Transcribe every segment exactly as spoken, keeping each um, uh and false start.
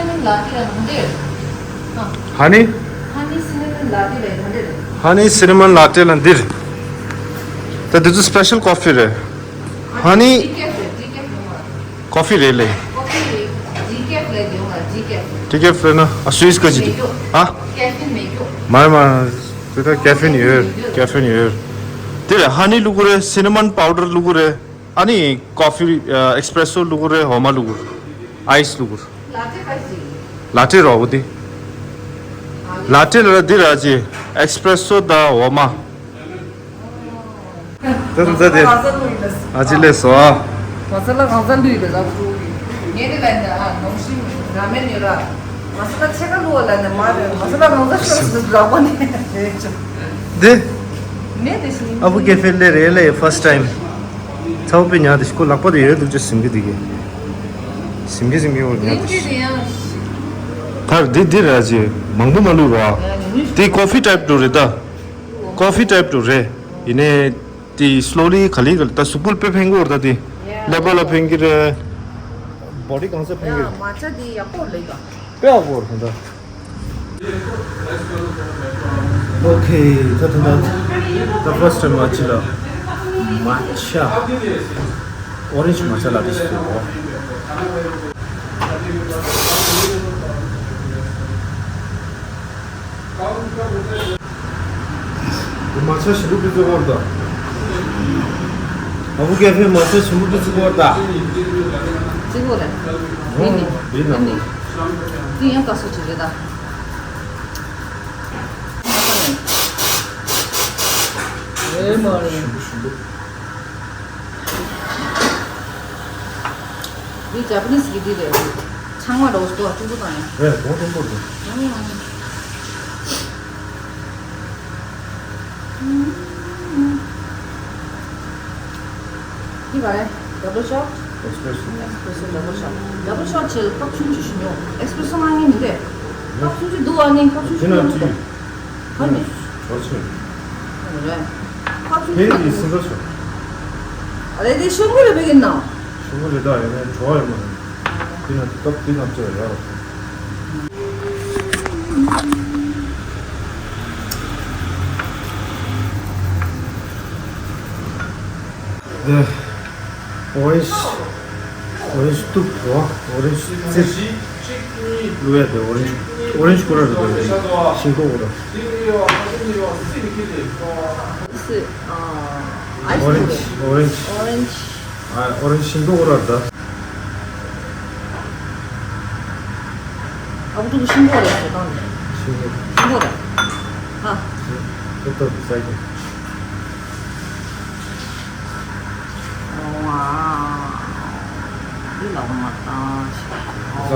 ལ་ཏི་ལ་འདིར། ཧ་ནི། ཧ་ནི་སི་ནི་མན་ལ་ཏི་ལ་འདིར། ཧ་ནི་སི་ནི་མན་ལ་ཏི་ལ་འདིར། ད་འདི་ཚོ་སི་པེ་ཤལ་ཀོ་ཕི་རེད། ཧ་ནི། ཌི་ཀེཕ་རེད། ཌི་ཀེཕ་ཡོང་བ། ཀོ་ཕི་རེད་ལེ། ཀོ་ཕི་རེད། ཌི་ཀེཕ་ལ་ཡོང་བ། ཌི་ཀེཕ། ཌི་ཀེཕ་ལ་ན་ཨ་སུས་ཀ་ཅི་དུ། ཨ། ཀེ་ཕིན་མེད་རྒྱུ། མ་མ། དེ་ད་ཀེ་ཕིན་ཡོད། ཀེ་ཕིན་ཡོད། དེ་རེད། ཧ་ནི་བླུག་གི་རེད། སི་ནི་མན་པའུ་ཌར་བླུག་གི་རེད། ཨ་ནི་ཀོ་ཕི། ཨེག་སི་པེ་རེ་སོ་བླུག་གི་རེད། འོ་མ་བླུག་གི་རེད། ཨའི་སི་བླུག་གི་རེད། ལ་ཏི་ལ་ཏི་རོ་བོ་དེ། ལ་ཏི་ལ་འདི་ར་ཅི། ཨེག་སི་པེ་རེ་སོ་དང་འོ་མ། ད་ད་དེ། ཨ་ཅི་ལས་སོ། མ་ས་ལ་གང་ས་ལུས་པའི་ལ་ཁུ། ངས་དེ་ལ་ནི་ཨ་ནོ་ཤིང་ར་མེན་ཡོད་ར། མ་ས་ལ་ཕྱེད་ཀ་ལུ་བ་ལ་ནི་མ་རེད། མ་ས་ལ་གང་ས་ཤོར་སི་ར་བ་ནི། དེ། ནས་དེ་ཤིང་། ཨ་བུ་ཀེ་ཕེ་ལེ་རེད་ལེ་ཕར་སི་ཊི་ཊེམ། ཚ་བོ་པའི་ཉག་དེ་ཤི་ཁོ་ལག་པ་དེ་ཡོད་འདུག་ཅེས་སིམ་གི་དེ་གི། སིམ་གི་སིམ་གི་འོ་ཉག་དེ་ཤི། ཐར་འདི་འདི་ར་ཅི་མང་པོ་མ་བླུག་རོགས། དེ་ཀོ་ཕི་ཊའིབ་ཏུ་རེད་ད། ཀོ་ཕི་ཊའིབ་ཏུ་རེད། ཡིན་ནའི་དེ་སི་ལོ་ལི་ག་ལི་ག་ལི་ད་གཟུགས་པོ་དཔེ་ཕན་གི་རེད་ད་དེ། ཀླད་པ་ལ་ཕན་གི་རེད། བོ་ཌི་གང་ས་ཕན་གི་རེད། མ་ཆ་དེ་ཡག་པོ་ལེགས་ད། དཔེ་ཡག་པོ་རེད་ད། ཨོ་ཁེ། ད་ད་ད་ད་ཕར་སི་ཊི་ཊེམ་ང་ཅི་ལ་མ་ཆ། ཨོ་རེན་ཇི་མ་ཆ་ལ་དེ་ཞིག་ཟོ། མ་ཆ་ཞིམ་པོ་སྤུས་ཚད་སྐོར་དང་། ཨ་བུ་ཀེ་ཕེ་མ་ཆ་ཞིམ་པོ་སྤུས་ཚད་སྐོར་དང་། གཅིག་པོ་རེད། ཨོ་རིན་ནི། རིན་ནི། རིན་ནི། དེ་ཡང་དཀའ་སོ་ཅིག་རེད་ད། ཨེ་མ་རེད། ཞིམ་པོ་ཞིམ་པོ། འདི་ཇ་པ་ནི་སི་གི་འདི་རེད། ཆང་མ་རོ་སྟོ་ཀྲུང་གོ་དང་ཡང་། རེད། གོང་མཐོན་པོ་རེད། ཨང་། འདི་ག་རེ། ཌབ་བལ་ཤོཊ། ཨེག་སི་པེ་རེ་སོ། ཨེག་སི་པེ་རེ་སོ་ཌབ་བལ་ཤོཊ། ཌབ་བལ་ཤོཊ་བྱས་ལ་ཁབ་ཆུང་ཆུང་ཞིག་ཉོ། ཨེག་སི་པེ་རེ་སོ་མ་ངེས་མི་འདུག་ཁབ་ཆུང་ཆུང་འདུག་ཨ་ནི་ཁབ་ཆུང་ཆུང་ཉོ་འདུག་ཧ་ནི། ཇོ་ཆེ། རེད། ཁ་ཆུ་ཆུ་ཆུ། ཨ་ལེ་དེ་ཤོག་བུ་རེ་བེ་གིན་ན། ཤོག་བུ་རེ་ད་ཡོད་ནས་བྲོ་བ་ཡོད་མ་རེད། དེ་ན་དེ་སྟབས་དེ་ན་བཅོས་ཡོད་རོགས། དེ། ཨོ་རེན་ཇི། ཨོ་རེན་ཇི་གཏུབ་རོ། ཨོ་རེན་ཇི་བཙིར། བླུག་ཡ་དེ་ཨོ་རེན་ཇི། ཨོ་རེན་ཇི་ཁོ་ར་རེད་པས། ཤིང་ཏོག་ཁོ་ར། This is, uh, ice ཨོ་རེན་ཇི། cream. ཨོ་རེན་ཇི། Orange. ཨ། ཨོ་རེན་ཇི་ཤིང་ཏོག་ཁོ་ར་རེད་ད། ཨ་བུ་ཏུ་ཤིང་ཏོག་རེད་ཟེར་དང་། ཤིང་ཏོག་ཤིང་ཏོག་རེད། ཧ། ཤིང་ཏོག་ཏོག་ཏོག་ཟ་གི། ཝའོ། འདི་ལ་འོ་མ་བཏང་ཞིག་ཟ།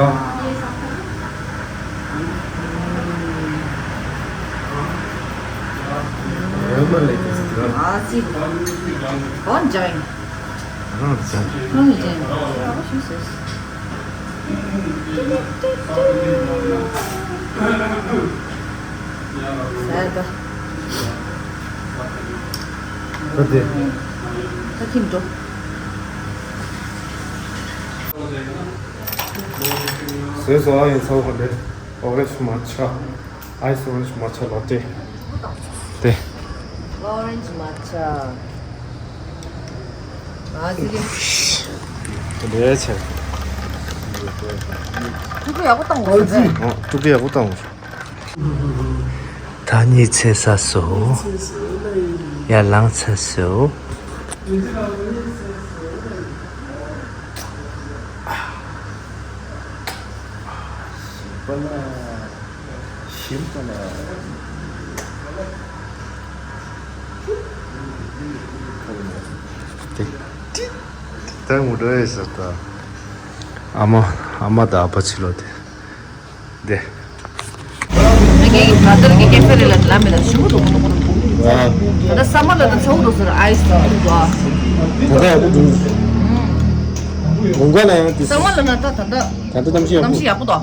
འོ་མ་ལས་ཀྱི་ཟ། ཨ་ཙི། གོན་ཇོ་ཡིན། ཨ་ཙི། གོན་ཇོ་ཡིན། ཨ་ཤི་ཤི། ཟ་ད། ད་དེ། ད་ཁྱིམ་འགྲོ། བཟོས་སོང་། ཨ་ཡིན་ཚ་བོ་ག་འདྲ། ཨོ་རེན་ཇི་མ་ཆ། ཨའི་སི་ཨོ་རེན་ཇི་མ་ཆ་ལ་ཏེ། ཏེ། ཨོ་རེན་ཇི་མ་ཆ། ཨ་ཙི་ཙི། དེ་འདྲའི་ཆེ། ཐུག་པ་ཡག་པོ་བཏང་འོ་ཟེར་ཏེ། ཨ་ཐུག་པ་ཡག་པོ་བཏང་འོ། ད་གཉིད་སད་ཚར་སོང་། ཡར་ལངས་ཚར་སོང་། ཞིམ་པ་ལ། ཞིམ་པ་ལ། དེ་ད་ངུ་འགྲོ་ཡས་ཟེར་ད། ཨ་མ། ཨ་མ་དང་ཨ་ཕ་ཕྱི་ལོགས་དེ། དེ། ངའི་བྷ་ར་དར་གྱི་ཀེ་ཕེ་རེ་ལ་ལ་མེ་ལ་ཞུ་འདུག་ད་ལྟ་སམ་མར་ལ་ད་ཚ་བོ་འདུག་ཟེར། ཨའི་སི་འདུག་ད་ལྟ་ཡག་པོ་འདུག་དགུན་ཁ་ལ་ཡང་དེ། སམ་མར་ལ་ན་ད་ད་ལྟ་ད་ལྟ་གནམ་གཤིས་ཡག་པོ། གནམ་གཤིས་ཡག་པོ་འདུག་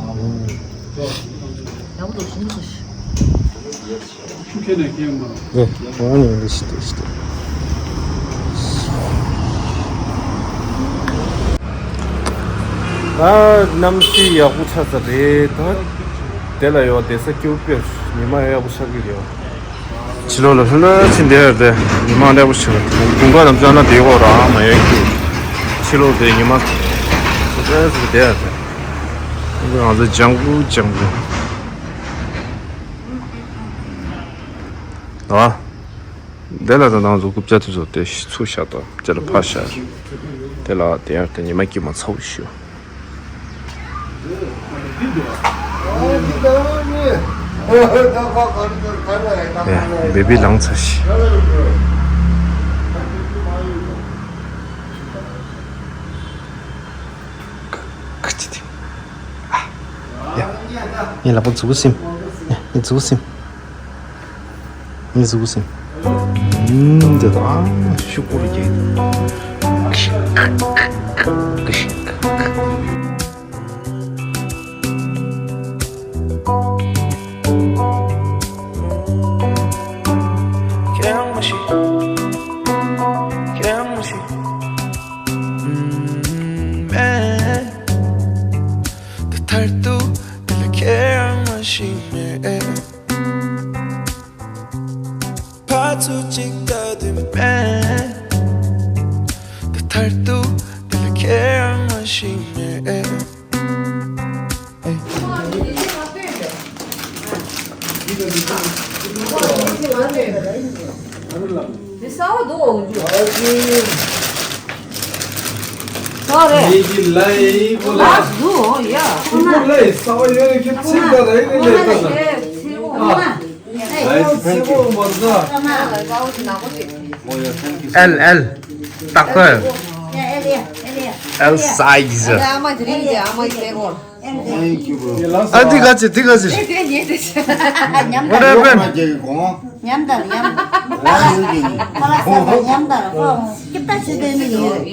ཡག་པོ་འདུག་ཞུ་འདུག་ཟེར། ཆུ་ཁྱེར་ནས་ཁྱེར་མ། རེད། ང་ནི་འདི་ཞིག་འདི་ཞིག་འདི། ད་གནམ་གཤིས་ཡག་པོ་ཆགས་ཚར་རེད་ད། དེ་ལ་ཡོད་བསྡད་ས་སྐྱིད་པོ་དཔེ་ཉི་མ་ཡག་པོ་ཆགས་ཀྱི་རེད། ཕྱི་ལོགས་ལ་ལྷོད་ལྷོད་ཕྱིན་བསྡད་ཡོད་དེ་ཉི་མ་ཡག་པོ་ཆགས་རེད། དགུན་ཁ་ནམ་ཆགས་ན་དེའི་འོག་རང་མ་ཡོད་ཀྱི། ཕྱི་ལོགས་དེ་ཉི་མ་ཚ་ཚ་བསྡད་ཡོད་དེ། ང་ཚོ་ལྗང་གུ་ལྗང་གུ། ཨ། དེ་ལ་ད་ནང་ཚོ་རྐུབ་བཀྱག་དེ་ཚོ་དེ་ཚུར་བཞག་དང་དེ་ལ་ཕར་བཞག་དེ་ལ་དེ་ཡང་དེ་ཉི་མ་དཀྱིལ་མ་ཚ་བོ་ཞུ། ཨེ། བེ་བི་ལངས་ཚར་ཤག་ཁ་ཅི་དེ། ཨ། ཡ། ངའི་ལག་པ་མཛུབ་གུ་སིམ། ཡ། ངའི་མཛུབ་གུ་སིམ། ངའི་མཛུབ་གུ་སིམ། ཨུམ། འདི་ད་ཤུག་པོ་རེད། ཁྱེད་རང་མ་ཤི། ཁྱེད་རང་མ་ཤི། ཨུམ། མེད། ད་མཐར་ཐུག་འདི་ལ་ཁྱེད་རང་མ་ཤི་མེད། ཕར་ཚུར་གཅིག་ལྟ་དུས་མེད། ད་མཐར་ཐུག་འདི་ལ་ཁྱེད་རང་མ་ཤི་མེད། L, L. Doctor. L size. Thank you, bro. ཨ། འདི་ག་ཚོད། འདི་ག་ཚོད། What happened? ཉམས་དང་ཉམས། ཁོ་ལ་ཟེར་བ་ཉམས་དང་ཁོ་སྐྱིད་པ་བྱེད་དེ་ནི་ཡོད།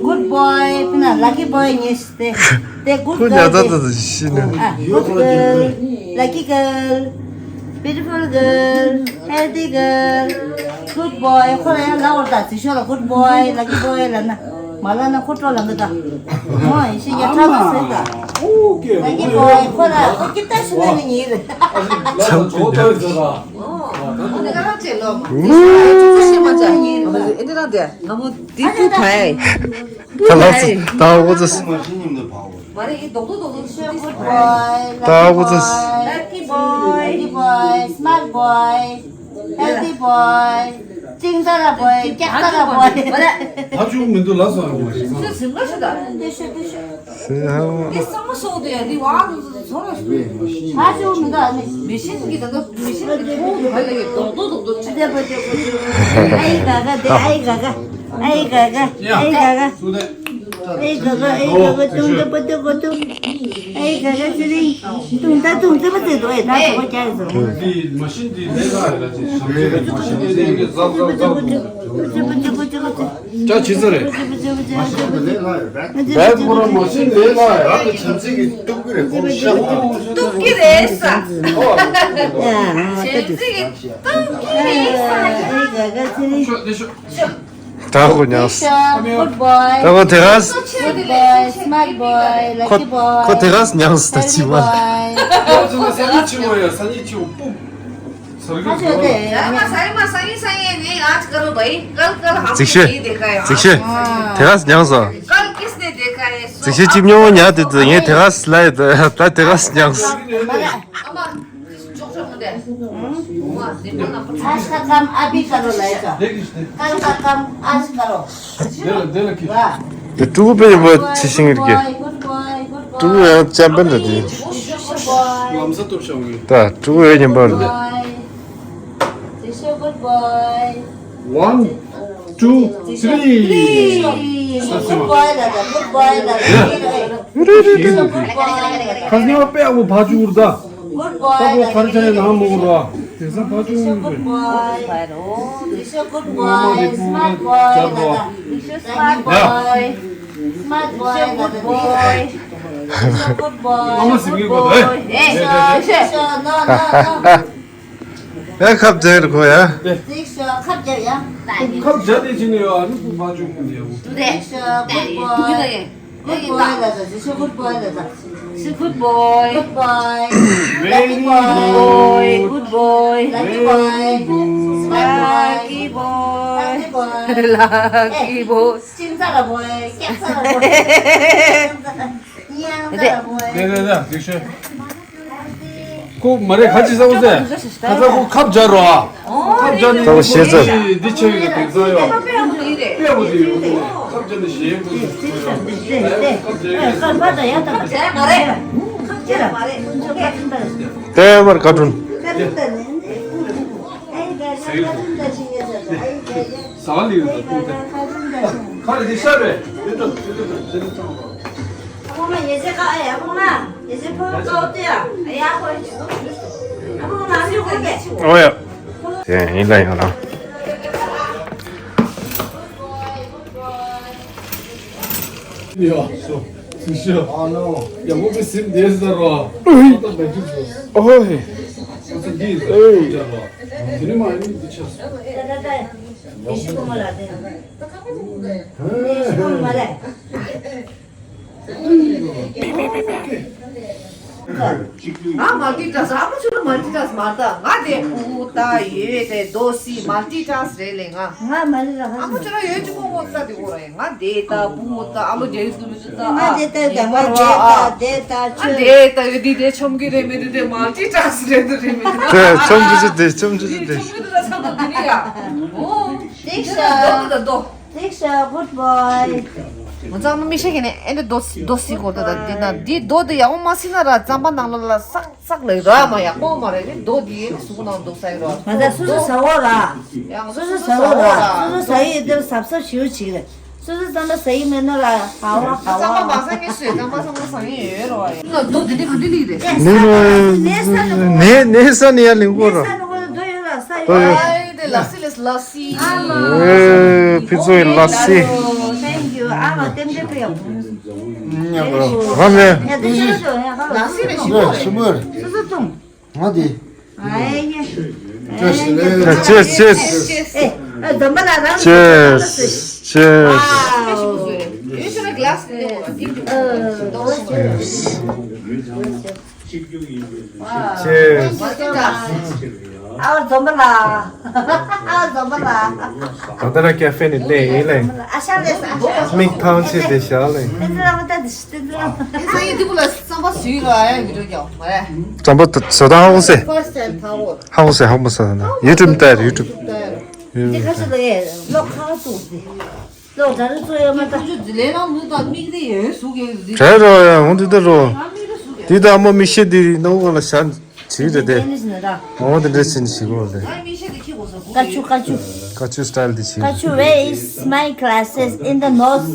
Good boy. ཕི་ན་lucky boy ཉེས་ཏེ། དེ་good girl ཁོ་ཉ་ཚ་ཚ་ཚ་ཤི་ནི། ཨ། Good girl, lucky girl, beautiful girl, healthy girl, good boy. ཁོ་ལ་ཡང་ལབ་འོ་ད། ཚེ་ཤོ་ལ་good boy, lucky boy ལབ་ན། མ་ལབ་ན་ཁོ་སྤྲོ་ལངས་གི་ད། མོ་ཡིན་ཤི་ཡ་ཁྲ་མ་ཟེར་ད། Lucky boy ཁོ་ལ་ཁོ་སྐྱིད་ད་ཤི་ན་ནི་ཉེས་རེད། ད་ལོ་ད་འོ་ཙི། Good boy, ད་འོ་ཙི། Lucky boy, lucky boy, smart boy, healthy boy, ཅིང་ཏ་ར་boy, ཀྱག་ཏ་ར་boy. ད་ཅུང་མི་འདུག་ལ་སོང་། ད་ཅུང་མི་འདུག་ཨ་ནི། ཨའི་ག་ག་དེ་ཨའི་ག་ག། ཨའི་ག་ག། ཨའི་ག་ག། ཨའི་ག་ག། ཨའི་ག་ག། ཏུང་ཏ་པ་ཏུ་གོ་ཏུ། ཨའི་ག་ག་ཚེ་རིང་། ཏུང་ཏ་ཏུང་ཏ་པ་ཚེ་དོ་ཨེ་ད་ཁོ་ཀྱ་ཟོ། ཅ་ཆི་ས་རེད། བས་ཁོ་རང་མ་ཤེས་ལས་ལ་ཡ་གི་བྱམས་བརྩེ་གི་གཏུབ་ཀྱི་རེད་ཁོ་ཤ་ཁོ། གཏུབ་ཀྱི་རེད་ས། ཨ་ཨ་ད་དུ། བྱམས་བརྩེ་གི་གཏུབ་ཀྱི་རེད་ས། ཨའི་ག་ག་ཚེ་རིང་། ཤོ་ཤོ། ད་ཁོ་ཉག་ས། Good boy. ད་ཁོ་དེ་ག་ས། Good boy, smart boy, lucky boy, ཁོ་དེ་ག་ས་ཉག་ས་ད་ཅི་མ། Healthy boy. ཁོ་ཚོ་ལ་ས་ཉིད་ཆེ་བོ་ཡ་ས་ཉིད་ཆེ་བོ་སྤུ། ས་རུ་གི་ས་ཡི་མ་ས་ཡི་མ་ས་ཡི་ས་ཡི་ནི་ཨ་ཅི་ཀ་རུ་བའི་ཀལ་ཀལ་ཧམ་ཙིག་ཤེ། ཙིག་ཤེ། དེ་ག་ས་ཉག་ས། ཀལ་ཀིས་ནི་དེ་ག་ས། ཙིག་ཤེ་ཅི་མྱོང་ཉག་དེ་དུ་ངས་དེ་ག་ས་ལ་ཡི་ད་དེ་ག་ས་ཉག་ས། ཨ་ཤ་ཀམ་ཨ་བི་ཀ་ལོ་ལ་ཡི་ཀ། ཀལ་ཀ་ཀམ་ཨ་ཤ་ཀ་ལོ། དེ་ལ་དེ་ལ་ཁི། དེ་ཕྲུ་གུ་དཔེ་ཡག་པོ་བྱེད་ཤེས་ཀྱི་རེད། ཕྲུ་གུ་ཡང་ཅམ་པན་རེད་དེ། ལམ་ས་སྟོབས་ཤོག་གི། ད་ཕྲུ་གུ་ཡང་ཉན་པ་རེད་དེ། One, two, three. Good boy ལ་ད། Good boy ལ་ད། Good boy. ཁ་སྙན་པ་དཔེ་ཡག་པོ་བ་ཅུ་འུར་ད། Good boy. ད་ཁོ་གར་ཆ་ཡ་ནང་མོ་གོ་ར། དེ་ས་བ་ཅུ་འུར་གོ། Good boy. This is good boy. Smart boy. This is smart boy. Smart boy. This is good boy. This is good boy. ཨ་མ་སིམ་གི་གོ་ད། Hey, hey, hey, hey. No, no, no. ཡ་ཁབ་རྒྱག་རེད་ཁོ་ཡ། ཁབ་རྒྱག་ཡ། ཁབ་རྒྱག་དེ་ཅི་ནས་ཡོད་ཨ་ནི་བ་ཅུ་འུར་ཡ་བོ། Good boy. Good boy ལ་ད་ཟེར་ཤོག Good boy ལ་ད། Good boy. Good boy. Very good. Good boy. Good boy. Lucky boy. Smart boy. Lucky boy. Lucky boy. Lucky boy. སྤྱིན་ཚ་ལ་བོ། སྐྱག་ཚ་ལ་བོ། གཉའ་ཚ་ལ་བོ། དེ་དེ་དེ་དེ་ཤོད། ཁོ་མ་རེད། ཁ་ཅིག་ཟ་འོ་ཟེ། ཁ་ཚ་ཁོ་ཁབ་རྒྱག་རོགས་ཨ། ཁབ་རྒྱག་ནི། ཁོ་ཤེས་ཚར། འདི་ཆེ་བའི་དེ་ཚ་ཡོད། དཔེ་མོ་དེ་ཡིན་རེད། ཁབ་རྒྱག་ནི་ཞེ་པོ། ཁབ་རྒྱག་ནི། ཁབ་རྒྱག་ནི། དེ་མར་ཀ་ཀྲུན། ཟ་ལི་ཡོད་ད་ཁུག་ཏེ། ཁ་ལི་དེ་ཤ་རེད། དེ་ད་དེ་ད་དེ་ད་ཚང་བ། ཨ་ཁུ་མ་ཡེ་ཤེས་ཁ་ཨེ། ཨ་ཁུ་མ་ཡེ་ཤེས་ཕོ་ཙོག་ཏེ་ཨ། ཨ་ཡ་ཁོ། ཨ་ཁུ་མ་ཨ་ཁུ་ཁ་ཀེ། ཨོ་ཡ། དེ་ཡིན་ལ་ཡང་ལ། ཡ་སོ། སུ་ཤི། ཨ་ནོ། ཡ་མོ་གི་སིམ་དེ་ཟེར་རོ། ཨ་ཏོ་མེ་ཅུ་སོ། ཨོ་ཧེ། ཨ་ཏོ་འདི་ཟེར་རོ། དེ་ནི་མ་ཡིན་འདི་ཆ་སོ། ད་ད་ད། ཡེ་ཤེས་ཕོ་མ་ལ་དེ། ཡེ་ཤེས་ཕོ་མ་ལ། ང་མལ་ཊི་ཊཱསྐ་ཨ་མ་ཆུ་ལ་མལ་ཊི་ཊཱསྐ་མ་ལྟ། ང་དེ་ཕུ་ཏ་ཡོད་དེ་རྡོ་སི་མལ་ཊི་ཊཱསྐ་རེད་ལེ་ང་། ང་མལ་ཊི་ཊཱསྐ་ཨ་མ་ཆུ་ལ་ཡོད་ཅི་ཀོ་མོ་ལྟ་དེ་ཀོ་རེད། ང་དེ་ལྟ་བུ་མོ་ལྟ། ཨ་ལོ་རྒྱ་ཡིག་ཏུ་མི་ཆུ་ལྟ། ང་དེ་ལྟ་ཡོད་ད་ང་དེ་ལྟ་དེ་ལྟ་ཨ་ཆུ། དེ་ལྟ་ཡོད་དེ་དེ་ཆོམ་གི་རེད་མི་འདུག་དེ་མལ་ཊི་ཊཱསྐ་རེད་འདུག་རེད་མི་འདུག་དེ་ཆོམ་གི་ཆུ་དེ་ཆོམ་གི་ཆུ་དེ། ཆོམ་གི་འདུག་ལ་ཆོམ་གི་འདུག་ཡ། ཨོ། ཏིག་ཤ། ཏིག་ཤ། Good boy. ང་ཚང་མ་མི་ཤེས་ཀྱི་ནས་ཨེ་འདི་རྡོ་རྡོ་སི་གོ་ད་ད་འདི་ན་འདི་རྡོ་དེ་ཡག་པོ་མ་སྲིད་ན་ར་རྩམ་པ་ནང་ལོགས་ལ་སག་སག་ལ་ར་མ་ཡག་པོ་མ་རེད། འདི་རྡོ་འདི་ཡེ་གཟུགས་ནང་རྡོ་ས་ཡི་ར། ང་ཚ་སོ་སོ་ཟ་འོ་ར། ཡང་སོ་སོ་ཟ་འོ་ར། སོ་སོ་ཟ་ཡི་དེ་ཟབ་ཟབ་ཞིའུ་ཅིག་རེད། སོ་སོ་རྩམ་པ་ཟ་ཡི་མེད་ན་ར་ཧ་བ་ཧ་བ། རྩམ་པ་མ་ཟ་ངེས་སུས་རྩམ་པ་ཟ་ངེས་ཟ་ངེས་ཡོད་ར་བ་ཡ། ང་རྡོ་འདི་འདི་ག་འདི་ལི་རེད། ནས་ནས་ས་ནས་ཡར་ལེན་གོ་ར། ནས་ས་ནས་གོ་རྡོ་ཡོད་ར་ས་ཡོད། ཨ་ཡི་དེ་ལ་སི་ལེ་སི་ལ་སི། ཨེ་ཕི་ཚོའི་ལ་སི། Thank you. ཨ་མ་ཏེམ་ཏེམ་ཕེ་ཡོང་། རང་ནས། ཡ་ཏེམ་ཏེམ་ཕེ་ཡོང་། ལ་སི་རེད་ཞིམ་པོ་རེད། ཞིམ་པོ་རེད། སོ་སོ་བཏུང་། ང་དེ། ཨ་ཡ། Cheers. Cheers. Cheers. ཨེ་ཨ་འཛོམས་པ་ལ་རང་། Cheers. Cheers. Wow. You should have glass. Yes. Cheers. ཨའོ་འཛོམས་པ་ལ། ཨའོ་འཛོམས་པ་ལ། ད་ལྟ་ར་ཀ་ཧྥེ་ནས་སླེབས་ཡིན་ལེ། ཨ་ཤ་རེད་ས། མིག་ཐང་ཆད་དེ་ཤག་ལེ། ཏན་ཏན་ལ་མ་ལྟ་དེ་ཤི་ཏན་ཏན་ལ་མ། ཨེ་ས་ཡི་འདི་གུ་ལ་རྩམ་པ་བཟོས་ལ་ཡ་བི་ཌིའོ་རྒྱག་མ་རེད། རྩམ་པ་ད་བཟོ་སྟངས་ཧ་གོ་སེ། First time ཧ་གོ། ཧ་གོ་སེ་ཧ་གོ་མ་སེ་ན་ཡུ་ཊུབ་ལྟ་ཡ་ཡུ་ཊུབ། འདི་ཁ་ཤས་ལ་ཡ་ལོ་ཁ་བ་བཙུགས་ཏེ། ལོ་ད་རུ་བཙུགས་ཡོད་མ་ད། ཁོང་ཚོ་ལས་ནང་མུ་དང་མིག་དེ་ཡོད་གཟུགས་ཡོད་གཟུགས། བྲལ་རོ་ཡ་འོང་དུས་ད་རོ། ཨ་མིག་དེ་གཟུགས་ཡོད། དེ་ད་མོ་མིག་ཤེལ་དེ་ནང་ག་ལ་ཤ་བྱིས་རེད་དེ། ཨོ་དེ་འདྲ་ཕྱིན་ཞིག་གོ་རེད། ང་མིག་ཤེལ་དེ་ཁྱི་གོ་ས་གོ་ཀ་ཆུ་ཀ་ཆུ། ཀ་ཆུ་སི་ཊལ་དེ་བྱིས། ཀ་ཆུ། Where is my glasses? In the nose.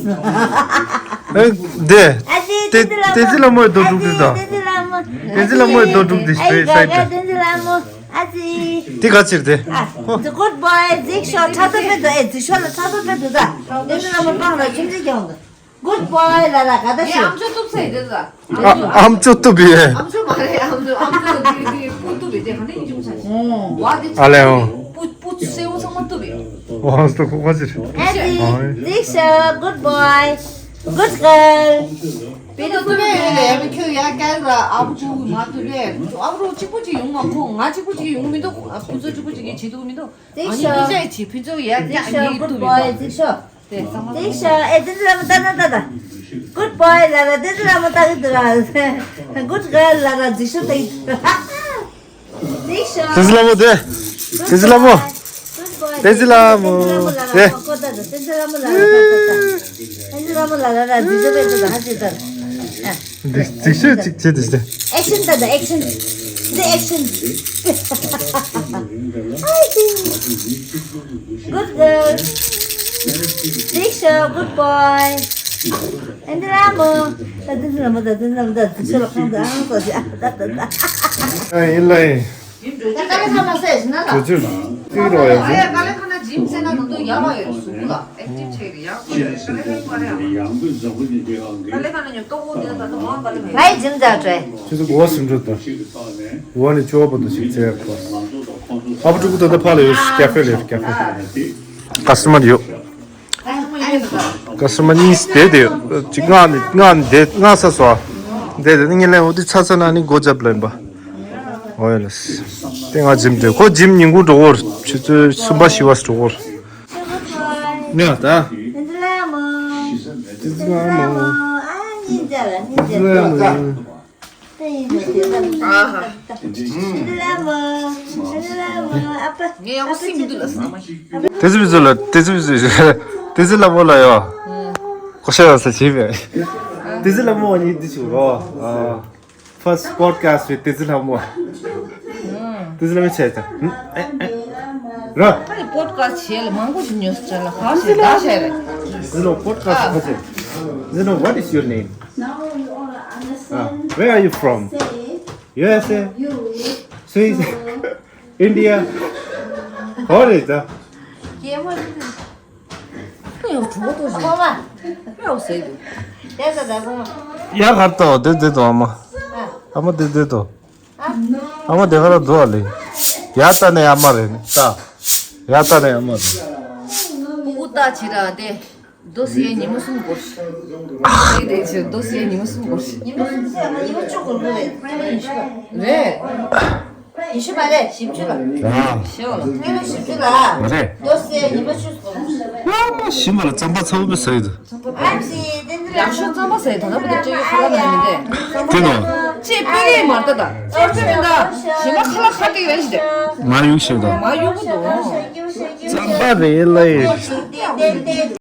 ཨེ་དེ། ཨ་ཙི་ཏེ་ཏེ་ཙི་ལ་མོའི་རྡོ་དྲུག་དེ་ད། ཏེ་ཙི་ལ་མོ། ཏེ་ཙི་ལ་མོའི་རྡོ་དྲུག་དེ་ཨེ་སི་ཊེ་ཊི་ཏེ་ཙི་ལ་མོ། ཨ་ཙི། དེ་ག་ཕྱིར་དེ། ཨ་ཧོ། Good boy. ཛིག་ཤོ་ཁྲ་ཐོ་པེ་དོ། ཨེ་ཛིག་ཤོ་ལ་ཁྲ་ཐོ་པེ་དོ་ད། ཏེ་ཙི་ལ་མོ་པང་ལ་ཁྱིམ་ཚེ་ཀྱང་དོ། Good boy ལ་ལ་ག་ད་ཡ་ཤོ། ཨམ་ཅོག་གཏུབ་ས་ཡི་དེ་ད། ཨ་ཨམ་ཅོག་གཏུབ་ཡས། ཨམ་ཅོག་མ་རེད། ཨམ་ཅོག་ཨམ་ཅོག་དེ་དེ་སྤུ་གཏུབ་ཡས་དེ་ག་ནས་ཡིན་ཅུང་ཆ་ཆེ། ཨོ། ཝ་དེ་ཨ་ལེ་ཨོ། སྤུ་སྤུ་སེའུ་ཚང་མ་གཏུབ་ཡས། ཨོ་ཧ་སྟོ་ཁོ་ཁ་ཅིག་ཨ་ཙི། ཨོ། ཛིག་ཤོ། Good boy. Good girl. པི་ཏོ་གཏུབ་ཡས་ཡོད་རེད། ཁྱོད་ཡ་སྐལ་ར་ཨ་བུ་ཅུ་མ་གཏུབ་ཡས། ཨ་བུ་རོ་གཅིག་པུ་གཅིག་ཡོང་མ་ཁོ་ང་གཅིག་པུ་གཅིག་ཡོང་མི་འདུག་ཨ་ཕུ་ཚོ་གཅིག་པུ་གཅིག་གིས་བྱེད་ཐུབ་མི་འདུག་ཨ་ནི་ཤོ། ཉིན་ཤས་ཀྱི་ཕུན་ཚོགས་ཡར་ཡར་ཉིན་ཏུ་བི་ཡོད། དེ་ཚང་མ་ཏིག་ཤོ། ཨེ་ཏིག་ལ་མོ་ད་ད་ད་ད། Good boy ལ་ལ་ཏིག་ལ་མོ་ད་གི་དུ་ར། Good girl ལ་ལ་ཏིག་ཤོ་ད་གི་དུ་ར། ཏིག་ཤོ། ཏིག་ལ་མོ་དེ། ཏིག་ལ་མོ། Good boy. ཏིག་ལ་མོ། ཏིག་ལ་མོ་ལ་ལ་ཏིག་ལ་མོ་ལ་ལ་ད་ད་ད། ཏིག་ལ་མོ་ལ་ལ་ལ་ཏིག་ལ་མོ་ལ་ལ་ཏིག་ལ་མོ་ལ་ལ་ཏིག་ལ་མོ་ལ་ལ་ཏིག་ལ་མོ། འདི་འདི་ཤོད་ཅིག་བྱེད་འདི་ཤོད། Action ད་ད་action. འདི་action. Good girl. ཏིག་ཤོ། Good boy. ཨེ་འདི་ར་མོ། ད་འདི་འདི་ར་མོ་ད་འདི་འདི་ར་མོ་ད་འདི་ཤོད་ལ་ཁང་ད་ཨང་སོ་ཞིག་ཨ་ད་ད་ད། ཨ་ཡིན་ལ་ཡིན། ད་དཀའ་ལས་ཁག་མ་ཟེར་ཞིག་ན་ད། དུས་ཚོད་ཏིག་རོ་ཡ་ཨ་ཡ་ཟིན། དཀའ་ལས་ཁག་ན་ཇིམ་ཟེར་ན་ད་དུང་ཡག་པ་ཡོད། གཟུགས་པོ་ལ་ཨེག་ཊིབ་བྱས་ཀྱི་ཡག་པོ་ཡོད། དཀའ་ལས་ཁག་པ་རེད་ཨ། དཀའ་ལས་ཁག་ན་ཉོ་ཏོག་པོ་དེ་ད་དུང་མང་དཀའ་ལས་ཁག་ཡོད། ང་ཡི་ཇིམ་ཛ་ཊ་རེད། ཁྱེད་ཚོ་གོ་བ་སུ་འགྲོ་དང་། གོ་བ་ནི་ཅོ་བ་དང་ཞིག་བཙལ་གོ། ཨ་བུ་ཕྲུ་གུ་ད་ལྟ་ཕ་ལ་ཡོད། ཀ་ཧྥེ་ལ་ཡོད། ཀ་ཧྥེ། ཀ་སི་ཊ་མར་ཡོད། ཨ་ཡ་ཁོ་མ་ཡིན་ད། ཀ་སི་ཊ་མར་གཉིས་བསྡད་དེ་ཅིག་ང་ནི་ང་ནི་བསྡད་ང་ས་སོ་བསྡད་དེ་ངས་ལན་འོ་དེ་ཚ་ཚ་ན་ནི་སྒོ་རྒྱབ་ལེན་པ། འོ་ཡ་ལ་སི་དེ་ང་འཇིམ་དེ་ཁོ་འཇིམ་ཉིན་གུང་འགྲོ་གོ་ཆུ་ཚོད་གསུམ་པ་བཞི་བ་འགྲོ་གོ་ནི་ད། ཏི་ཙི་ལ་མོ། ཏི་ཙི་ལ་མོ། ཏི་ཙི་ལ་མོ། ཏི་ཙི་ལ་མོ། ཨ་ཕ། ངས་ཡག་པོ་སེམས་མི་འདུག་ལ་ས་མ། ཏི་ཙི་བི་ཙི་ལ་ཏི་ཙི་བི་ཙི་ཏི་ཙི་ལ་མོ་ལ་ཡོ། ཁོ་ཤ་ཡོ་ས་བྱིས་པས། ཏི་ཙི་ལ་མོ་ནི་འདི་ཆུ་རོ། First podcast with ཏི་ཙི་ལ་མོ། ཏི་ཙི་ལ་མོ་བྱས་ཙང་། ར། ཨ་ནི་པོ་ཌི་ཀ་སི་ཊི་བྱས་ལ་མང་པོ་ཞིག་ཉོས་ཙང་ལ་ཁ་ཤས་ད་བྱས་རེད། You know, podcast ཁ་ཤས། You know, what is your name? Ah, where are you from? U S A? Swiss? India? What is that? ཡོ་གྲོགས་ཏོ་ཞིག་ཡོ་ཟེར་དུ། ཡ་གར་ཏོ་དེ་དེ་ཏོ་ཨ་མ། ཨ་མ་དེ་དེ་ཏོ། ཨ་མ་དེ་ག་ར་འདུག་ཨ་ལེ། ཡ་ད་ནས་ཨ་མ་རེད་ད། ཡ་ད་ནས་ཨ་མ་རེད། ཨུ་ཏ་ཆི་ར་དེ། རྡོ་སི་ཡའི་ཉི་མ་གསུམ་འགོར། དེ་དེ་ཆི་རྡོ་སི་ཡའི་ཉི་མ་གསུམ་འགོར། ཉི་མ་གསུམ་ཟེར་ན་ཉི་མ་བཅུ་འགོར་གི་རེད། རེད། ཉི་ཤུ་མ་རེད་བཞི་བཅུ་ལ། ཨ། ཤེས་བ་ལ། ཉི་མ་བཞི་བཅུ་ལ། མ་རེད། རྡོ་སི་ཡའི་ཉི་མ་བཅུ་འགོར། ཡ་མ་ཞིམ་པ་ལ་རྩམ་པ་ཚ་བོ་མི་ཟ་ཡི་འདུག་ཨ་ཙི་དེ་འདི་ལ་ཡག་ཤོས་རྩམ་པ་ཟ་ཡི་ད་ལྟ་བུ་དེ་སྤྲད་ཡོད་ཁ་ལག་ནང་མི་འདས། དེ་ནོ། ཅེས་པི་རེད་མ་ལྟ་ད། ཅེས་པི་མི་འདའ། ཞིམ་པ་ཁ་ལག་ཁ་སྟེགས་རེད་ཞིག་དེ། མ་ཡུག་ཤེས་དང་། མ་ཡུག་གི་འདུག་རྩམ་པ་རེད་ལ་ཡོད།